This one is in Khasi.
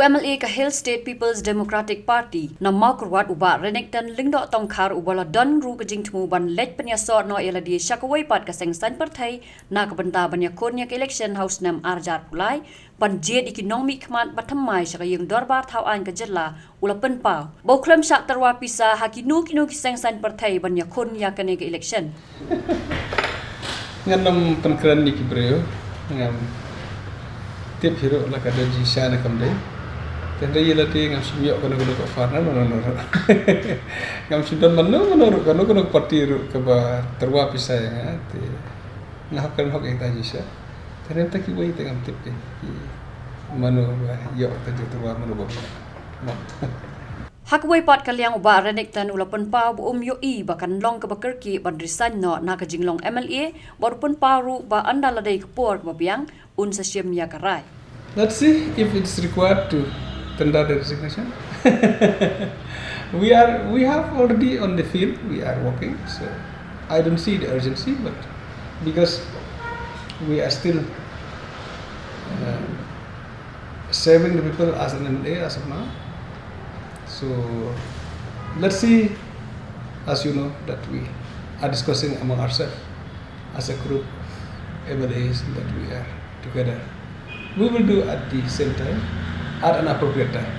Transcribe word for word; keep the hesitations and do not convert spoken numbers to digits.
M L A ka Hill State People's Democratic Party na Mawkyrwat u Bah Renikton Lyngdoh Tongkhar uba la don ruh ka jingthmu ban leit pynïasoh noh ïa lade sha kawei pat ka seng saiñ pyrthei na ka bynta ban ïakhun ïa ka election ha u snem ar hajar arphew lai ban jied ïa ki nongmihkhmat ba thymmai sha ka ïing dorbar thaw aiñ ka jylla u la pynpaw ba u khlem shah tyrwa pisa ha kino kino ki seng saiñ pyrthei ban ïakhun ïa kane ka election. Ngan ym pynkren ïa ki briew, ngam tip hi ruh la ka don jingshisha ne kam dei. Te hynrei ïa lade ngam shym ïoh kano kano ka offer na mano mano ruh. Ngam shym don mano mano ruh, kano kano ka party ruh kaba tyrwa pisa ïa nga, te nga hap kren hok ïa kita jingshisha. Te hynrei mynta kiwei te ngam tip keiñ ki mano ba ïoh ka jingtyrwa, mano ba ym ïoh. Mo. Ha kawei pat ka liang u Bah Renikton u la pynpaw ba um ïohi ba kan long kaba kyrkieh ban resign noh na ka jinglong M L A bad u pynpaw ruh ba ynda la dei ka por kaba biang un sa shim ïa ka rai. Let's see if it's required to tender the resignation. We are, we have already on the field, we are working, so I don't see the urgency, but because we are still uh, serving the people as an M L A as of now. So let's see, as you know, that we are discussing among ourselves as a group of M L As that we are together. We will do at the same time, at an appropriate time.